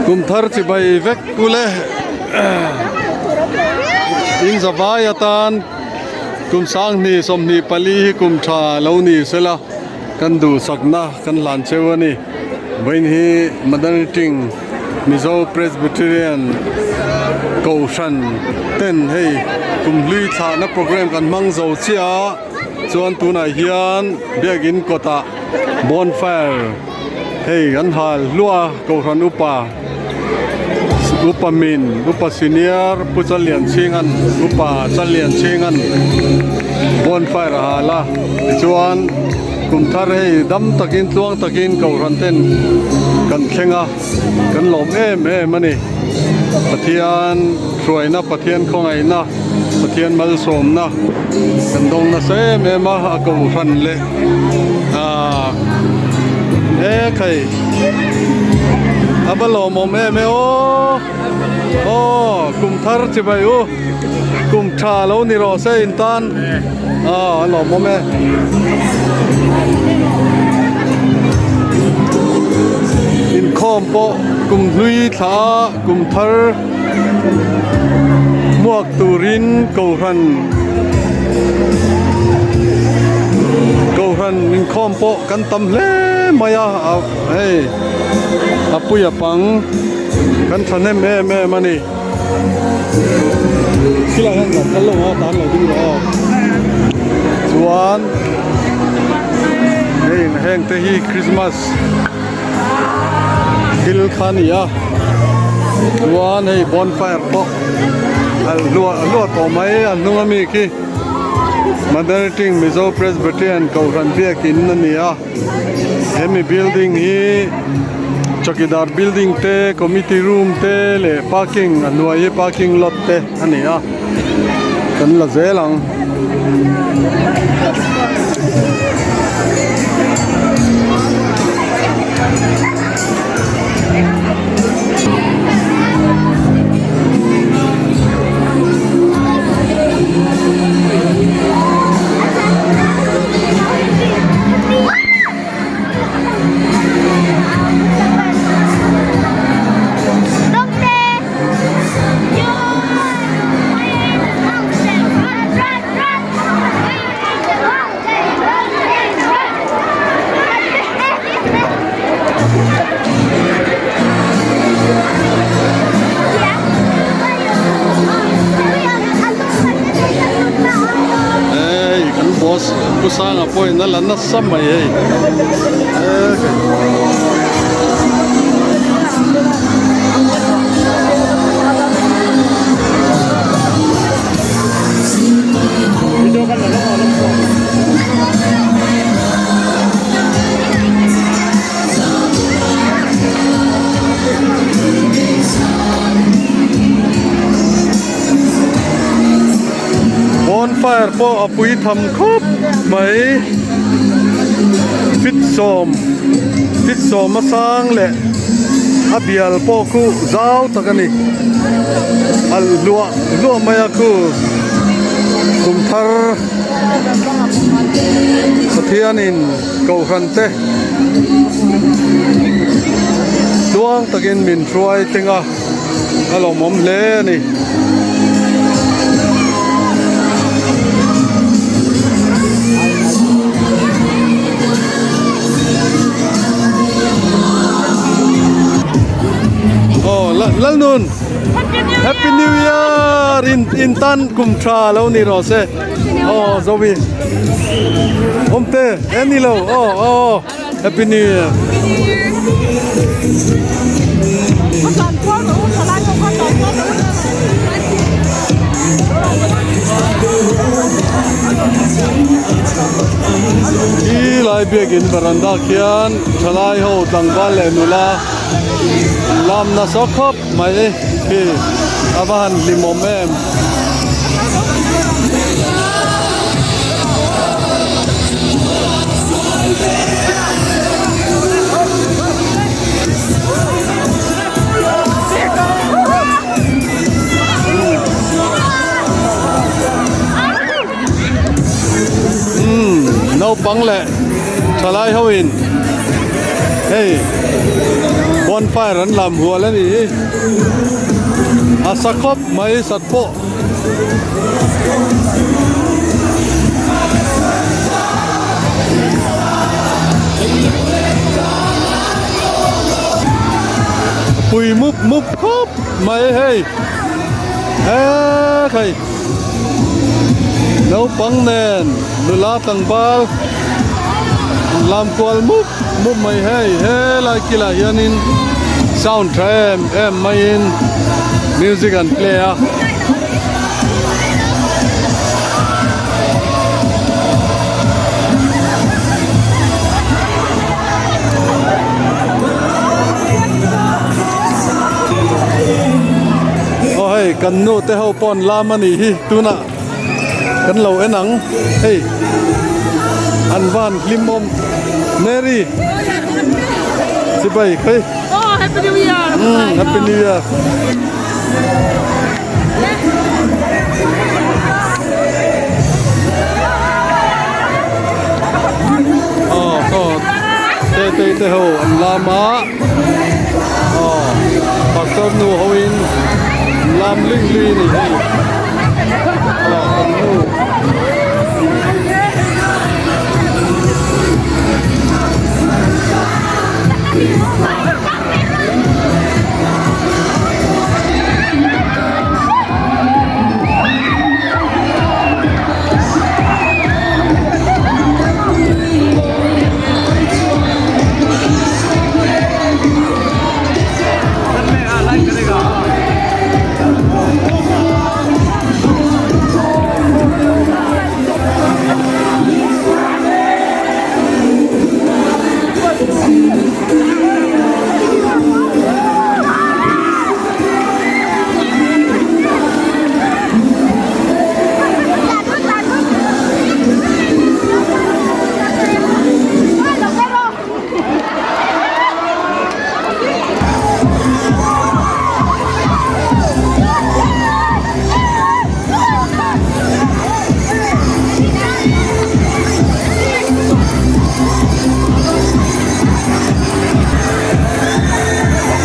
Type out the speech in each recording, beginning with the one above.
Kum thar chibai vek kule in zavai atan kum sanghnih 24 hi kum tha lo ni sela kan duhsakna kan hlan cheu a ni vawiin hi Madanriting Mizo Presbyterian Kohhran ten hei kum hlui thlahna program kan hmang zo chiah a chuan tunah hian biakin kawtah bonfire hei an hal hluah a Kohhran upa upa min upa senior Pu Challianchhinga'n upa Challianchhinga'n bonfire a hal a tichuan kum thar hei dam takin tluang takin Kohhran ten kan thleng a kan lawm em em a ni Pathian hruaina Pathian khawngaihna Pathian malsawmna kan dawng nasa em em a a Kohhran leh ah e khai a va lawmawm em e aw aw kum thar chibai u kum tha lo ni rawh se in tan ah a lawmawm e. Inkhawm pawh kum hlui thla a kum thar hmuak turin Kohhran Kohhran inkhawm pawh kan tam hle mai a hei a puia pang kan thahnem em em a ni khilai hian kan kal lo a tan lo ding rawh aw chuan hei heng te hi Christmas thil kha a ni a chuan hei bonfire pawh a hluah hluah tawh mai a hnung ami khi Madanriting Mizo Presbyterian Kohhran biakin a ni a hemi building hi chawkidar building te committee room te leh parking a hnuai hi parking lot te a ni a kan la zel ang. Hei kan boss Pu Sanga pawhin a la nasa mai hei Bonfire pawh a pui tham khawp mai fit sawm fit sawm a sang leh a bial pawh khu zau tak a ni alh hluah hluah mai a khu kum thar Pathianin Kohhran te tluang takin min hruai thleng a a lawmawm hle a ni. Aw Lalnun Happy New Year in in tan kum tha lo ni rawh se aw Zovi Awmte e ni lo aw aw Happy New Year Khi lai biakin veranda khian thalai ho tlangval leh nula lam nasa khawp mai khi a va han hlimawm em. Umm naupang leh thalai ho in hei. Bonfire an lam hual a nih hi. A sa khawp mai sat pawh. Pui mup mup khawp mai hei. He khai. Naupang nen nula tlangval lam kual mup mup mai hei helai kilah hianin sound tha em em maiin music an play a. Aw hei kan nu te ho pawh an lam a nih hi tunah kan lo en ang hei an van hlim awm Mary chibai khawi Oh happy new year umm happy new year. Aw saw tetei te ho an lam a aw pastor nu ho in an lam ling lui a ni hei aw kan nu.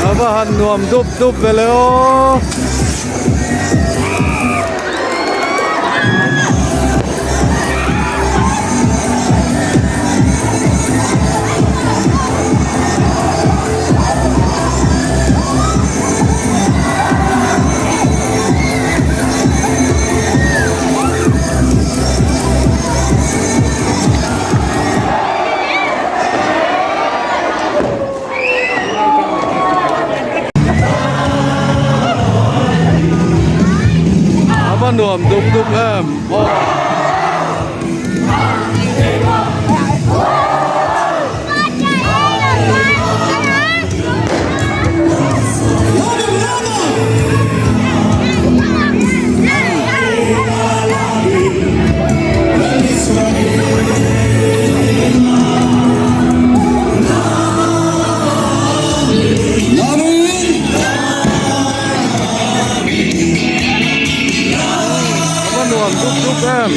A va han nuam dup dup ve le aw. A va nuam dup dup em aw. A va nuam dup dup em.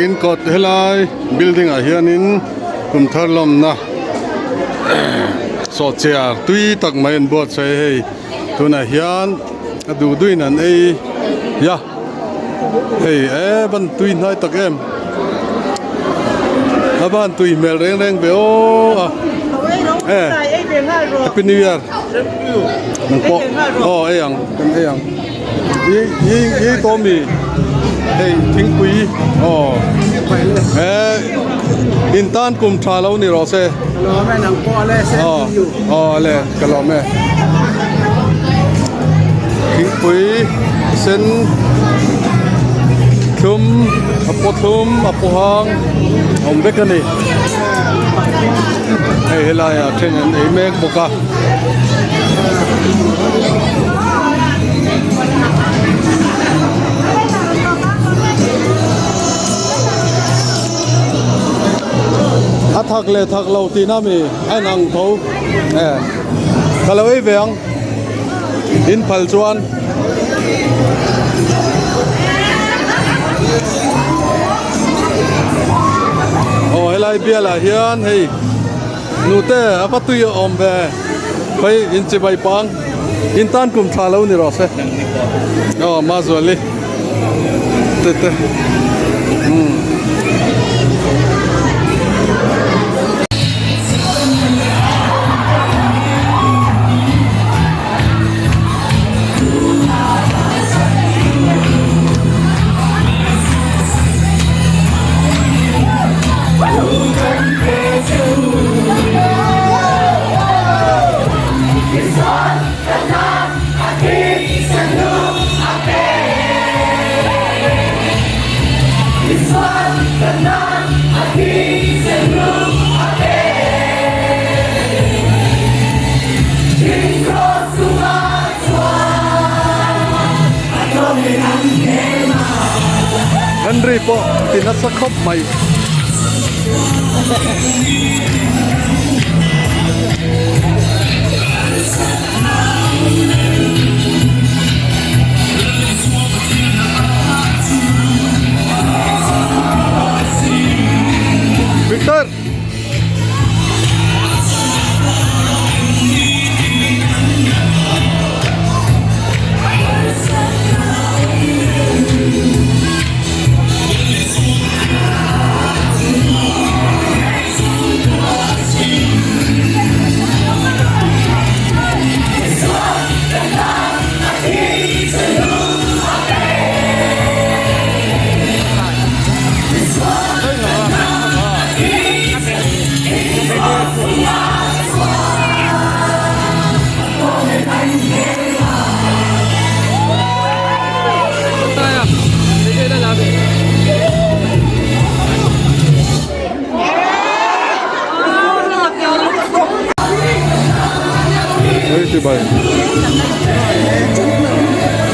Biakin kawt helai building ah hianin kum thar lawmna sawhchiar tui tak mai an buatsaih a hei tunah hian a duh duhin an ei a hei e ban tui hnai tak em a ban tui hmel reng reng ve aw a e happy new year nang pawh aw ei ang kan ei ang. Yi yi to mi hei thingpui aw he in tan kum tha lo ni rawh se aw aw le ka lawm e thingpui sen thlum a paw thlum a paw hang a awm vek a ni hei helaiah then an ei mek bawk a. A thak leh thak lo tihna mi a in ang tho e ka lo ei ve ang in phal chuan. Aw helai bialah hian hei. Nute a va tui a awm ve khawi in chibai pang in tan kum tha lo ni rawh se aw Mazuali te te umm. Henry pawh ti nasa khawp mai. Victor!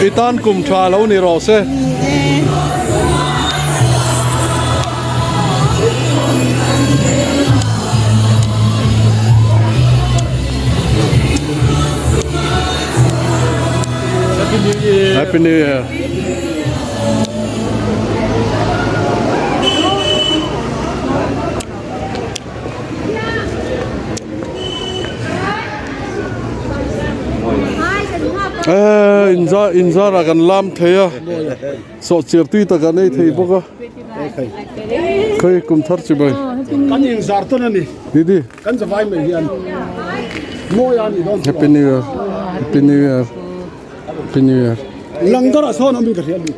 I tan kum tha lo ni rawh se. Happy New Year. Happy New Year. Eh, inza inzara kan lam thei a. Sawhchiar tui tak an ei thei bawk a. Khawi kum thar chi bai. Kan in zar tawn a ni. Didi. Kan zavai mai hian mawi a ni dawn. Happy New Year. Happy New Year. Happy New Year. Langar ah sawn awm in ka hria a ni.